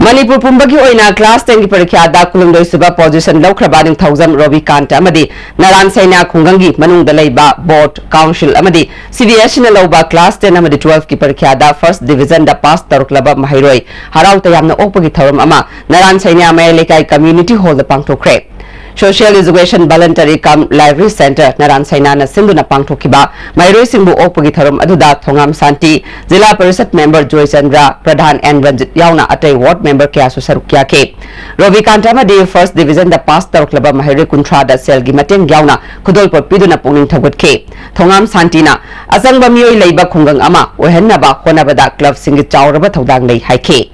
ꯃꯅꯤꯄꯨꯔ ꯄꯨꯝꯕꯒꯤ ꯑꯣꯏꯅ class ten ꯒꯤ ꯄꯔꯤꯈ꯭ꯌꯥꯗ ꯀꯨꯟꯍꯨꯝꯗꯣꯏ ꯁꯨꯕ position ꯂꯧꯈ꯭ꯔꯕ ꯅꯤꯡꯊꯧꯖꯝ ꯔꯣꯕꯤꯀꯥꯟꯇ ꯑꯃꯗꯤ ꯅꯔꯥꯟ ꯁꯩꯅꯥ ꯈꯨꯡꯒꯪꯒꯤ ꯃꯅꯨꯡꯗ ꯂꯩꯕ board, council ꯑꯃꯗꯤ CBSE ꯅ ꯂꯧꯕ class ten ꯑꯃꯗꯤ twelve ꯀꯤ ꯄꯔꯤꯈ꯭ꯌꯥꯗ first division ꯗ pass ꯇꯧꯔꯛꯂꯕ ꯃꯍꯩꯔꯣꯏ ꯍꯔꯥꯎ ꯇꯌꯥꯝꯅ ꯑꯣꯛꯄꯒꯤ ꯊꯧꯔꯝ ꯑꯃ ꯅꯔꯥꯟ ꯁꯩꯅꯥ ꯃꯌꯥꯏ ꯂꯩꯀꯥꯏ community hall ꯗ ꯄꯥꯡꯊꯣꯛꯈ꯭ꯔꯦ꯫ Social Education Voluntary cum Library Centre ꯅꯔꯥꯟ ꯁꯩꯅꯥꯅ ꯁꯤꯟꯗꯨꯅ ꯄꯥꯡꯊꯣꯛꯈꯤꯕ ꯃꯍꯩꯔꯣꯏꯁꯤꯡꯕꯨ ꯑꯣꯛꯄꯒꯤ ꯊꯧꯔꯝ ꯑꯗꯨꯗ ꯊꯣꯉꯥꯝ ꯁꯥꯟꯇꯤ, ꯖꯤꯂꯥ ꯄꯔꯤꯁꯠ member ꯖꯣꯏꯆꯟꯗ꯭ꯔ, ꯄ꯭ꯔꯙꯥꯟ ꯑꯦꯟ ꯔꯟꯖꯤꯠ ꯌꯥꯎꯅ ꯑꯇꯩ ward member ꯀꯌꯥꯁꯨ ꯁꯔꯨꯛ ꯌꯥꯈꯤ꯫ ꯔꯣꯕꯤꯀꯥꯟꯇ ꯑꯃꯗꯤ first division ꯗ pass ꯇꯧꯔꯛꯂꯕ ꯃꯍꯩꯔꯣꯏ ꯀꯨꯟꯊ꯭ꯔꯥꯗ ꯁꯦꯜꯒꯤ ꯃꯇꯦꯡ ꯌꯥꯎꯅ ꯈꯨꯗꯣꯜꯄꯣꯠ ꯄꯤꯗꯨꯅ ꯄꯨꯛꯅꯤꯡ ꯊꯧꯒꯠꯈꯤ꯫ ꯊꯣꯉꯥꯝ ꯁꯥꯟꯇꯤꯅ ꯑꯆꯪꯕ ꯃꯤꯑꯣꯏ ꯂꯩꯕ ꯈꯨꯡꯒꯪ ꯑꯃ ꯑꯣꯏꯍꯟꯅꯕ ꯍꯣꯠꯅꯕꯗ club ꯁꯤꯡꯒꯤ ꯆꯥꯎꯔꯕ ꯊꯧꯗꯥꯡ ꯂꯩ ꯍꯥꯏꯈꯤ꯫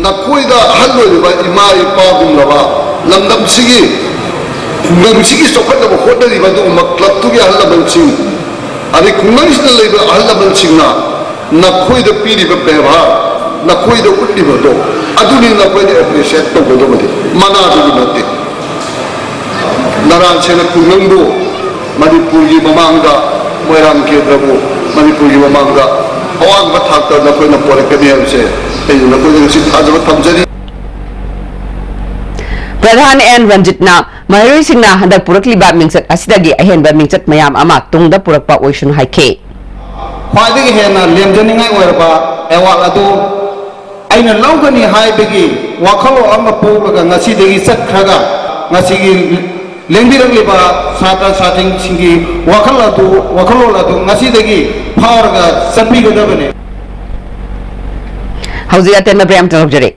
ꯅꯈꯣꯏꯗ ꯑꯍꯜ ꯑꯣꯏꯔꯤꯕ ꯏꯃꯥ ꯏꯄꯥꯒꯨꯝꯂꯕ ꯂꯝꯗꯝꯁꯤꯒꯤ, ꯈꯨꯡꯒꯪꯁꯤꯒꯤ ꯆꯥꯎꯈꯠꯅꯕ ꯍꯣꯠꯅꯔꯤꯕ ꯑꯗꯨꯒꯨꯝꯕ club ꯇꯨꯒꯤ ꯑꯍꯜ ꯂꯃꯟꯁꯤꯡ, ꯑꯗꯩ ꯈꯨꯡꯒꯪꯁꯤꯗ ꯂꯩꯕ ꯑꯍꯜ ꯂꯃꯟꯁꯤꯡꯅ ꯅꯈꯣꯏꯗ ꯄꯤꯔꯤꯕ ꯕꯦꯕꯥꯔ, ꯅꯈꯣꯏꯗ ꯎꯠꯂꯤꯕꯗꯣ, ꯑꯗꯨꯅꯤ ꯅꯈꯣꯏꯅ appreciate ꯇꯧꯒꯗꯕꯗꯤ, ꯃꯅꯥꯗꯨꯒꯤ ꯅꯠꯇꯦ꯫ ꯅꯔꯥꯟ ꯁꯦꯟꯅ ꯈꯨꯡꯒꯪꯕꯨ, ꯃꯅꯤꯄꯨꯔꯒꯤ ꯃꯃꯥꯡꯗ, ꯃꯣꯏꯔꯥꯡ ꯀꯦꯟꯗ꯭ꯔꯕꯨ ꯃꯅꯤꯄꯨꯔꯒꯤ ꯃꯃꯥꯡꯗ ꯑꯋꯥꯡꯕ ꯊꯥꯛꯇ ꯅꯈꯣꯏꯅ ꯄꯣꯔꯛꯀꯅꯤ ꯍꯥꯏꯕꯁꯦ ꯑꯩꯅ ꯅꯈꯣꯏꯗ ꯉꯁꯤ ꯊꯥꯖꯕ ꯊꯝꯖꯔꯤ꯫ ꯄ꯭ꯔꯙꯥꯟ ꯑꯦꯟ ꯔꯟꯖꯤꯠꯅ ꯃꯍꯩꯔꯣꯏꯁꯤꯡꯅ ꯍꯟꯗꯛ ꯄꯨꯔꯛꯂꯤꯕ ꯃꯤꯡꯆꯠ ꯑꯁꯤꯗꯒꯤ ꯑꯍꯦꯟꯕ ꯃꯤꯡꯆꯠ ꯃꯌꯥꯝ ꯑꯃ ꯇꯨꯡꯗ ꯄꯨꯔꯛꯄ ꯑꯣꯏꯁꯅꯨ ꯍꯥꯏꯈꯤ꯫ ꯈ꯭ꯋꯥꯏꯗꯒꯤ ꯍꯦꯟꯅ ꯂꯦꯝꯖꯅꯤꯡꯉꯥꯏ ꯑꯣꯏꯔꯕ ꯑꯦꯋꯥꯔꯗ ꯑꯗꯨ ꯑꯩꯅ ꯂꯧꯒꯅꯤ ꯍꯥꯏꯕꯒꯤ ꯋꯥꯈꯜꯂꯣꯟ ꯑꯃ ꯄꯣꯛꯂꯒ ꯉꯁꯤꯗꯒꯤ ꯆꯠꯈ꯭ꯔꯒ ꯉꯁꯤꯒꯤ ꯂꯦꯡꯕꯤꯔꯛꯂꯤꯕ ꯁꯥꯇ꯭ꯔ ꯁꯥꯇ꯭ꯔꯤꯁꯤꯡꯒꯤ ꯋꯥꯈꯜ ꯑꯗꯨ, ꯋꯥꯈꯜꯂꯣꯟ ꯑꯗꯨ ꯉꯁꯤꯗꯒꯤ ꯐꯥꯎꯔꯒ ꯆꯠꯄꯤꯒꯗꯕꯅꯤ꯫ ꯍꯧꯖꯤꯛ ꯑꯇꯦꯟꯕ ꯕ꯭ꯔꯦꯛ ꯑꯃꯇ ꯂꯧꯖꯔꯦ꯫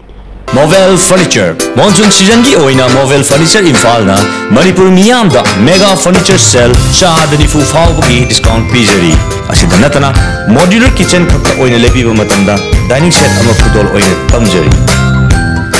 ꯃꯣꯕꯦꯜ ꯐꯔꯅꯤꯆꯔ꯫ ꯃꯣꯟꯁꯨꯟ ꯁꯤꯖꯟꯒꯤ ꯑꯣꯏꯅ ꯃꯣꯕꯦꯜ ꯐꯔꯅꯤꯆꯔ ꯏꯝꯐꯥꯜꯅ ꯃꯅꯤꯄꯨꯔ ꯃꯤꯌꯥꯝꯗ ꯃꯦꯒꯥ ꯐꯔꯅꯤꯆꯔ ꯁꯦꯜ ꯆꯥꯗ ꯅꯤꯐꯨ ꯐꯥꯎꯕꯒꯤ ꯗꯤꯁꯀꯥꯎꯟꯠ ꯄꯤꯖꯔꯤ꯫ ꯑꯁꯤꯗ ꯅꯠꯇꯅ ꯃꯣꯗ꯭ꯌꯨꯂꯔ ꯀꯤꯆꯟ ꯈꯛꯇ ꯑꯣꯏꯅ ꯂꯩꯕꯤꯕ ꯃꯇꯝꯗ ꯗꯥꯏꯅꯤꯡ ꯁꯦꯠ ꯑꯃ ꯈꯨꯗꯣꯜ ꯑꯣꯏꯅ ꯇꯝꯖꯔꯤ꯫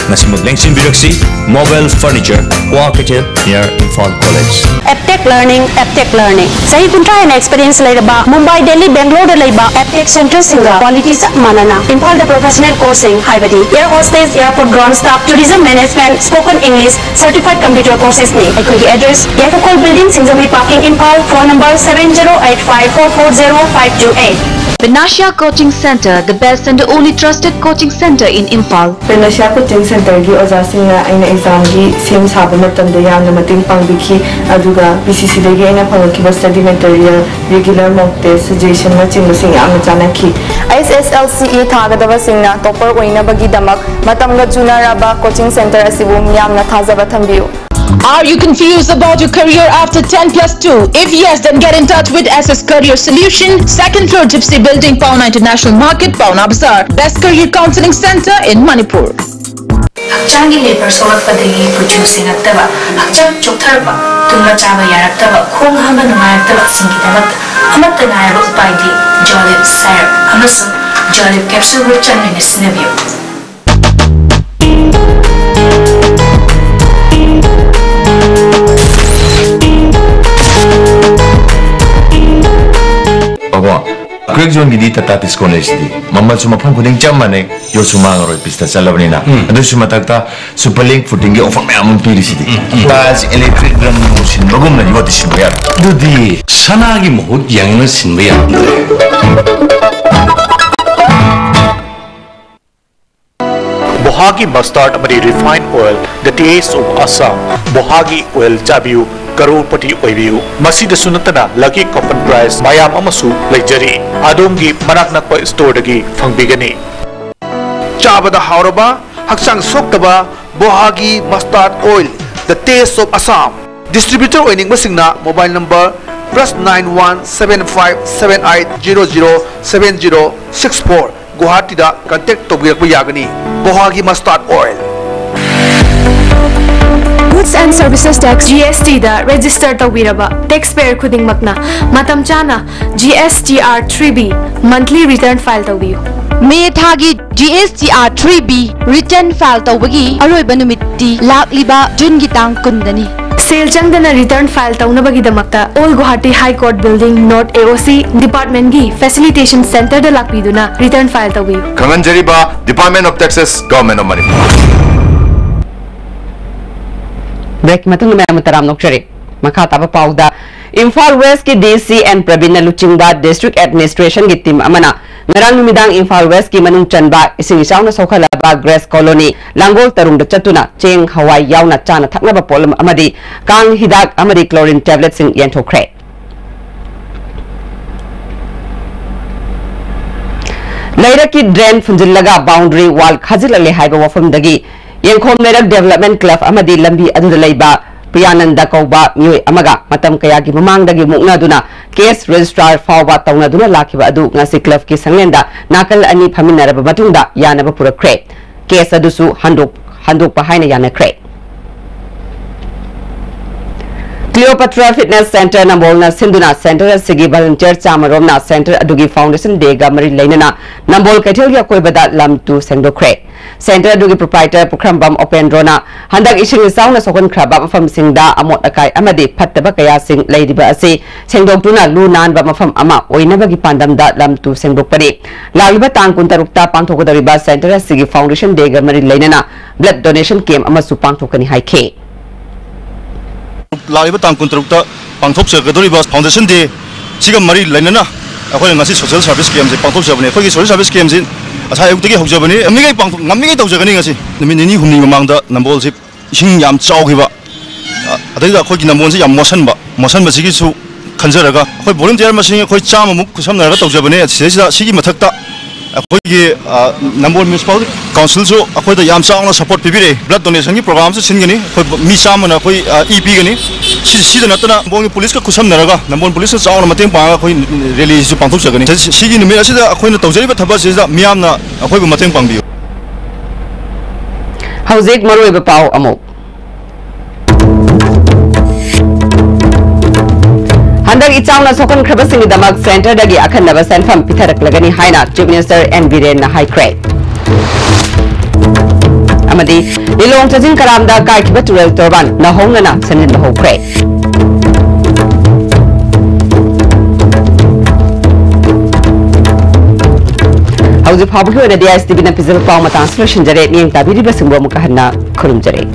ꯉꯁꯤꯃꯛ ꯂꯦꯡꯁꯤꯟꯕꯤꯔꯛꯁꯤ, ꯃꯣꯕꯦꯜ ꯐꯔꯅꯤꯆꯔ, ꯀ꯭ꯋꯥ ꯀꯩꯊꯦꯜ, near Imphal College꯫ Aptech learning, Aptech learning. ꯆꯍꯤ ꯀꯨꯟꯊ꯭ꯔꯥ ꯍꯦꯟꯅ ꯑꯦꯛꯁꯄꯤꯔꯤꯌꯦꯟꯁ ꯂꯩꯔꯕ ꯃꯨꯝꯕꯥꯏ, ꯗꯦꯜꯂꯤ, ꯕꯦꯡꯒ꯭ꯂꯣꯔꯗ ꯂꯩꯕ ꯑꯦꯞꯇꯦꯛ ꯁꯦꯟꯇꯔꯁꯤꯡꯒ ꯀ꯭ꯋꯥꯂꯤꯇꯤ ꯆꯞ ꯃꯥꯟꯅꯅ ꯏꯝꯐꯥꯜꯗ ꯄ꯭ꯔꯣꯐꯦꯁꯅꯦꯜ ꯀꯣꯔꯁꯁꯤꯡ ꯍꯥꯏꯕꯗꯤ air hostess, airport ground staff, tourism management, spoken English, certified computer courses ꯅꯤ꯫ ꯑꯩꯈꯣꯏꯒꯤ address, Yaiphakhol building, Singjamei parking, Imphal. Phone number seven zero eight five four four zero five two eight꯫ Vinashya Coaching Center, the best and the only trusted coaching center in Imphal. ꯄꯦꯅꯁꯤꯌꯥ coaching ꯁꯦꯟꯇꯔꯒꯤ ꯑꯣꯖꯥꯁꯤꯡꯅ ꯑꯩꯅ ꯑꯦꯛꯖꯥꯝꯒꯤ ꯁꯦꯝ ꯁꯥꯕ ꯃꯇꯝꯗ ꯌꯥꯝꯅ ꯃꯇꯦꯡ ꯄꯥꯡꯕꯤꯈꯤ, ꯑꯗꯨꯒ ꯄꯤ ꯁꯤ ꯁꯤꯗꯒꯤ ꯑꯩꯅ ꯐꯪꯂꯛꯈꯤꯕ ꯁ꯭ꯇꯗꯤ ꯃꯦꯇꯔꯤꯌꯦꯜ, ꯔꯤꯒꯨꯂꯔ ꯃꯣꯛ ꯇꯦꯁ, ꯁꯖꯦꯁꯟꯅꯆꯤꯡꯕꯁꯤꯡ ꯌꯥꯝꯅ ꯆꯥꯟꯅꯈꯤ꯫ ꯑꯩꯆ ꯑꯦꯁ ꯑꯦꯜ ꯁꯤ ꯏ ꯊꯥꯒꯗꯕꯁꯤꯡꯅ ꯇꯣꯄꯔ ꯑꯣꯏꯅꯕꯒꯤꯗꯃꯛ ꯃꯇꯝꯒ ꯆꯨꯅꯔꯕ ꯀꯣꯆꯤꯡ ꯁꯦꯟꯇꯔ ꯑꯁꯤꯕꯨ ꯃꯤꯌꯥꯝꯅ ꯊꯥꯖꯕ ꯊꯝꯕꯤꯌꯨ꯫ Are you confused about your career after ten plus two? If yes, then get in touch with S S Career Solution, second floor Gypsy Building, Paona International Market, Paona Bazaar. Best career counseling center in Manipur. ꯍꯛꯆꯥꯡꯒꯤ labour ꯁꯣꯛꯂꯛꯄꯗꯒꯤ ꯀꯨꯆꯨ ꯁꯦꯡꯉꯛꯇꯕ, ꯍꯛꯆꯥꯡ ꯆꯣꯛꯊꯔꯛꯄ, ꯇꯨꯝꯕ ꯆꯥꯕ ꯌꯥꯔꯛꯇꯕ, ꯈꯣꯡ ꯍꯥꯝꯕ ꯅꯨꯡꯉꯥꯏꯔꯛꯇꯕꯁꯤꯡꯒꯤꯗꯃꯛꯇ ꯑꯃꯠꯇ ꯉꯥꯏꯔꯕ ꯎꯄꯥꯏꯗꯤ ꯖꯣꯂꯤꯞ ꯁꯥꯏꯔꯞ ꯑꯃꯁꯨꯡ ꯖꯣꯂꯤꯞ ꯀꯦꯞꯁꯨꯜ ꯒ꯭ꯔꯨꯞ ꯆꯥꯟꯃꯤꯟꯅ ꯁꯤꯖꯤꯟꯅꯕꯤꯌꯨ꯫ ꯕꯕꯥ, ꯀ꯭ꯔꯦꯛ ꯖꯣꯟꯒꯤꯗꯤ ꯇꯥꯇꯥ ꯇꯤꯁꯀꯣꯟ ꯂꯩꯁꯤꯗꯤ꯫ ꯃꯃꯜꯁꯨ ꯃꯐꯝ ꯈꯨꯗꯤꯡ ꯆꯞ ꯃꯥꯟꯅꯩ, ꯌꯣꯠꯁꯨ ꯃꯥꯡꯉꯔꯣꯏ, ꯄꯤꯁꯇ ꯆꯠꯂꯕꯅꯤꯅ꯫ ꯎꯝ꯫ ꯑꯗꯨꯁꯨ ꯃꯊꯛꯇ ꯁꯨꯄꯔ ꯂꯤꯡ ꯐꯨꯇꯤꯡꯒꯤ ꯑꯣꯐꯔ ꯃꯌꯥꯝ ꯑꯃ ꯄꯤꯔꯤꯁꯤꯗꯤ꯫ ꯎꯝ, ꯎꯝ꯫ ꯇꯥꯖ ꯏꯂꯦꯛꯇ꯭ꯔꯤꯛ ꯔꯟ ꯁꯤꯟꯕꯒꯨꯝꯅ ꯌꯣꯠꯇꯤ ꯁꯤꯟꯕ ꯌꯥꯔꯣꯏ꯫ ꯑꯗꯨꯗꯤ ꯁꯅꯥꯒꯤ ꯃꯍꯨꯠ ꯌꯦꯡꯉꯒ ꯁꯤꯟꯕ ꯌꯥꯔꯝꯗ꯭ꯔꯦ꯫ ꯕꯣꯍꯥꯒꯤ mustard ꯑꯃꯗꯤ refined oil, the taste of Assam꯫ ꯕꯣꯍꯥꯒꯤ oil ꯆꯥꯕꯤꯌꯨ, ꯀꯔꯣꯔꯄꯇꯤ ꯑꯣꯏꯕꯤꯌꯨ꯫ ꯃꯁꯤꯗꯁꯨ ꯅꯠꯇꯅ lucky coupon prize ꯃꯌꯥꯝ ꯑꯃꯁꯨ ꯂꯩꯖꯔꯤ꯫ ꯑꯗꯣꯝꯒꯤ ꯃꯅꯥꯛ ꯅꯛꯄ storeꯗꯒꯤ ꯐꯪꯕꯤꯒꯅꯤ꯫ ꯆꯥꯕꯗ ꯍꯥꯎꯔꯕ, ꯍꯛꯆꯥꯡ ꯁꯣꯛꯇꯕ ꯕꯣꯍꯥꯒꯤ mustard oil, the taste of Assam꯫ Distributor ꯑꯣꯏꯅꯤꯡꯕꯁꯤꯡꯅ mobile number plus nine one seven five seven eight zero zero seven zero six four, ꯒꯨꯋꯥꯍꯥꯇꯤꯗ contact ꯇꯧꯕꯤꯔꯛꯄ ꯌꯥꯒꯅꯤ꯫ ꯕꯣꯍꯥꯒꯤ mustard oil꯫ Goods and Services Tax, G S T the register ꯇꯧꯕꯤꯔꯕ taxpayer ꯈꯨꯗꯤꯡꯃꯛꯅ ꯃꯇꯝ ꯆꯥꯅ G S T R three B monthly return file ꯇꯧꯕꯤꯌꯨ꯫ ꯃꯦ ꯊꯥꯒꯤ G S T R three B return file ꯇꯧꯕꯒꯤ ꯑꯔꯣꯏꯕ ꯅꯨꯃꯤꯠꯇꯤ ꯂꯥꯛꯂꯤꯕ ꯖꯨꯟꯒꯤ ꯇꯥꯡ ꯀꯨꯟꯗꯅꯤ꯫ ꯁꯦꯜ ꯆꯪꯗꯅ return file ꯇꯧꯅꯕꯒꯤꯗꯃꯛꯇ Old Guwahati High Court Building, North A O C departmentꯀꯤ facilitation centreꯗ ꯂꯥꯛꯄꯤꯗꯨꯅ return file ꯇꯧꯕꯤꯌꯨ꯫ ꯈꯪꯍꯟꯖꯔꯤꯕ Department of Taxes, Government of Manipur꯫ Break ꯃꯇꯨꯡꯗ ꯃꯌꯥꯝ ꯇꯔꯥꯝꯅ ꯑꯣꯛꯆꯔꯤ꯫ ꯃꯈꯥ ꯇꯥꯕ ꯄꯥꯎꯗ, ꯏꯝꯐꯥꯜ Westꯀꯤ D C N ꯄ꯭ꯔꯕꯤꯟꯅ ꯂꯨꯆꯤꯡꯕ District Administrationꯒꯤ team ꯑꯃꯅ ꯉꯔꯥꯡ ꯅꯨꯃꯤꯗꯥꯡ ꯏꯝꯐꯥꯜ Westꯀꯤ ꯃꯅꯨꯡ ꯆꯟꯕ ꯏꯁꯤꯡ ꯏꯆꯥꯎꯅ ꯁꯣꯛꯍꯜꯂꯕ Grace Colony, ꯂꯥꯡꯒꯣꯜ ꯇꯔꯨꯡꯗ ꯆꯠꯇꯨꯅ ꯆꯦꯡ, ꯍꯋꯥꯏ ꯌꯥꯎꯅ ꯆꯥꯅ ꯊꯛꯅꯕ ꯄꯣꯠꯂꯝ ꯑꯃꯗꯤ ꯀꯥꯡ ꯍꯤꯗꯥꯛ ꯑꯃꯗꯤ chlorine tabletꯁꯤꯡ ꯌꯦꯟꯊꯣꯛꯈ꯭ꯔꯦ꯫ ꯂꯩꯔꯛꯀꯤ drain ꯐꯨꯟꯖꯤꯜꯂꯒ boundary wall ꯈꯥꯖꯤꯜꯂꯛꯂꯦ ꯍꯥꯏꯕ ꯋꯥꯐꯝꯗꯒꯤ ꯌꯦꯡꯈꯣꯝ ꯂꯩꯔꯛ Development Club ꯑꯃꯗꯤ ꯂꯝꯕꯤ ꯑꯗꯨꯗ ꯂꯩꯕ ꯄ꯭ꯔꯤꯌꯥꯅꯟꯗ ꯀꯧꯕ ꯃꯤꯑꯣꯏ ꯑꯃꯒ ꯃꯇꯝ ꯀꯌꯥꯒꯤ ꯃꯃꯥꯡꯗꯒꯤ ꯃꯨꯛꯅꯗꯨꯅ case registrar ꯐꯥꯎꯕ ꯇꯧꯅꯗꯨꯅ ꯂꯥꯛꯈꯤꯕ ꯑꯗꯨ ꯉꯁꯤ clubꯀꯤ ꯁꯪꯂꯦꯟꯗ ꯅꯥꯀꯜ ꯑꯅꯤ ꯐꯝꯃꯤꯟꯅꯔꯕ ꯃꯇꯨꯡꯗ ꯌꯥꯅꯕ ꯄꯨꯔꯛꯈ꯭ꯔꯦ꯫ Case ꯑꯗꯨꯁꯨ ꯍꯟꯗꯣꯛ-, ꯍꯟꯗꯣꯛꯄ ꯍꯥꯏꯅ ꯌꯥꯅꯈ꯭ꯔꯦ꯫ Cleopatra Fitness Centre ꯅꯝꯕꯣꯜꯅ ꯁꯤꯟꯗꯨꯅ centre ꯑꯁꯤꯒꯤ volunteer ꯆꯥꯝꯃ ꯔꯣꯝꯅ centre ꯑꯗꯨꯒꯤ Foundation Dayꯒ ꯃꯔꯤ ꯂꯩꯅꯅ ꯅꯝꯕꯣꯜ ꯀꯩꯊꯦꯜꯒꯤ ꯑꯀꯣꯏꯕꯗ ꯂꯝ ꯇꯨ ꯁꯦꯡꯗꯣꯛꯈ꯭ꯔꯦ꯫ Centre ꯑꯗꯨꯒꯤ proprietor ꯄꯨꯈ꯭ꯔꯝꯕꯝ ꯎꯄꯦꯟꯗ꯭ꯔꯣꯅ ꯍꯟꯗꯛ ꯏꯁꯤꯡ ꯏꯆꯥꯎꯅ ꯁꯣꯛꯍꯟꯈ꯭ꯔꯕ ꯃꯐꯝꯁꯤꯡꯗ ꯑꯃꯣꯠ ꯑꯀꯥꯏ ꯑꯃꯗꯤ ꯐꯠꯇꯕ ꯀꯌꯥꯁꯤꯡ ꯂꯩꯔꯤꯕ ꯑꯁꯤ ꯁꯦꯡꯗꯣꯛꯇꯨꯅ ꯂꯨ ꯅꯥꯟꯕ ꯃꯐꯝ ꯑꯃ ꯑꯣꯏꯅꯕꯒꯤ ꯄꯥꯟꯗꯝꯗ ꯂꯝ ꯇꯨ ꯁꯦꯡꯗꯣꯛꯄꯅꯤ꯫ ꯂꯥꯛꯂꯤꯕ ꯇꯥꯡ ꯀꯨꯟꯇꯔꯨꯛꯇ ꯄꯥꯡꯊꯣꯛꯀꯗꯧꯔꯤꯕ centre ꯑꯁꯤꯒꯤ Foundation Dayꯒ ꯃꯔꯤ ꯂꯩꯅꯅ blood donation camp ꯑꯃꯁꯨ ꯄꯥꯡꯊꯣꯛꯀꯅꯤ ꯍꯥꯏꯈꯤ꯫ ꯂꯥꯛꯂꯤꯕ ꯇꯥꯡ ꯀꯨꯟꯇꯔꯨꯛꯇ ꯄꯥꯡꯊꯣꯛꯆꯒꯗꯧꯔꯤꯕ Foundation Day ꯁꯤꯒ ꯃꯔꯤ ꯂꯩꯅꯅ ꯑꯩꯈꯣꯏꯅ ꯉꯁꯤ social service campꯁꯦ ꯄꯥꯡꯊꯣꯛꯆꯕꯅꯤ꯫ ꯑꯩꯈꯣꯏꯒꯤ social service campꯁꯤ ꯉꯁꯥꯏ ꯑꯌꯨꯛꯇꯒꯤ ꯍꯧꯖꯕꯅꯤ꯫ ꯉꯝꯃꯤꯉꯩ ꯄꯥꯡꯊꯣꯛ-, ꯉꯝꯃꯤꯉꯩ ꯇꯧꯖꯒꯅꯤ꯫ ꯉꯁꯤ ꯅꯨꯃꯤꯠ ꯅꯤꯅꯤ ꯍꯨꯝꯅꯤ ꯃꯃꯥꯡꯗ ꯅꯝꯕꯣꯜꯁꯤ ꯏꯁꯤꯡ ꯌꯥꯝ ꯆꯥꯎꯈꯤꯕ, ꯑ, ꯑꯗꯩꯗ ꯑꯩꯈꯣꯏꯒꯤ ꯅꯝꯕꯣꯜꯁꯤ ꯌꯥꯝ ꯃꯣꯠꯁꯟꯕ, ꯃꯣꯠꯁꯟꯕꯁꯤꯒꯤꯁꯨ ꯈꯟꯖꯔꯒ ꯑꯩꯈꯣꯏ volunteer ꯃꯁꯤꯡ ꯑꯩꯈꯣꯏ ꯆꯥꯝꯃꯃꯨꯛ ꯈꯨꯠꯁꯝꯅꯔꯒ ꯇꯧꯖꯕꯅꯦ꯫ ꯁꯤꯗꯩꯁꯤꯗ ꯁꯤꯒꯤ ꯃꯊꯛꯇ ꯑꯩꯈꯣꯏꯒꯤ, ꯑ, ꯅꯝꯕꯣꯜ Municipal Councilꯁꯨ ꯑꯩꯈꯣꯏꯗ ꯌꯥꯝ ꯆꯥꯎꯅ support ꯄꯤꯕꯤꯔꯛꯏ꯫ Blood donationꯒꯤ programꯁꯨ ꯁꯤꯟꯒꯅꯤ꯫ ꯑꯩꯈꯣꯏ ꯃꯤ ꯆꯥꯝꯃꯅ ꯑꯩꯈꯣꯏ, ꯑ, ꯏ ꯄꯤꯒꯅꯤ꯫ ꯁꯤ-, ꯁꯤꯗ ꯅꯠꯇꯅ ꯅꯝꯕꯣꯜꯒꯤ policeꯀ ꯈꯨꯠꯁꯝꯅꯔꯒ ꯅꯝꯕꯣꯜ policeꯅ ꯆꯥꯎꯅ ꯃꯇꯦꯡ ꯄꯥꯡꯉꯒ ꯑꯩꯈꯣꯏ rallyꯁꯨ ꯄꯥꯡꯊꯣꯛꯆꯒꯅꯤ꯫ ꯁꯤ-, ꯁꯤꯒꯤ ꯅꯨꯃꯤꯠ ꯑꯁꯤꯗ ꯑꯩꯈꯣꯏꯅ ꯇꯧꯖꯔꯤꯕ ꯊꯕꯛ ꯑꯁꯤꯗ ꯃꯤꯌꯥꯝꯅ ꯑꯩꯈꯣꯏꯕꯨ ꯃꯇꯦꯡ ꯄꯥꯡꯕꯤꯌꯨ꯫ ꯍꯧꯖꯤꯛ ꯃꯔꯨꯑꯣꯏꯕ ꯄꯥꯎ ꯑꯃꯨꯛ꯫ ꯍꯟꯗꯛ ꯏꯆꯥꯎꯅ ꯁꯣꯛꯍꯟꯈ꯭ꯔꯕꯁꯤꯡꯒꯤꯗꯃꯛ centreꯗꯒꯤ ꯑꯈꯟꯅꯕ ꯁꯦꯟꯐꯝ ꯄꯤꯊꯔꯛꯂꯒꯅꯤ ꯍꯥꯏꯅ Chief Minister N ꯕꯤꯔꯦꯟꯅ ꯍꯥꯏꯈ꯭ꯔꯦ꯫ ꯑꯃꯗꯤ ꯂꯤꯂꯣꯡ ꯆꯥꯖꯤꯡ ꯀꯔꯥꯝꯗ ꯀꯥꯏꯈꯤꯕ ꯇꯨꯔꯦꯜ ꯇꯣꯔꯕꯥꯟ ꯅꯧꯍꯧꯅꯅ ꯁꯦꯝꯖꯤꯟꯕ ꯍꯧꯈ꯭ꯔꯦ꯫ ꯍꯧꯖꯤꯛ ꯐꯥꯎꯕꯒꯤ ꯑꯣꯏꯅꯗꯤ S T Vꯅ ꯄꯤꯖꯕ ꯄꯥꯎ ꯃꯇꯥꯡꯁꯤ ꯂꯣꯏꯁꯤꯟꯖꯔꯦ꯫ ꯃꯤꯠꯌꯦꯡ ꯇꯥꯕꯤꯔꯤꯕꯁꯤꯡꯕꯨ ꯑꯃꯨꯛꯀ ꯍꯟꯅ ꯈꯨꯔꯨꯝꯖꯔꯤ꯫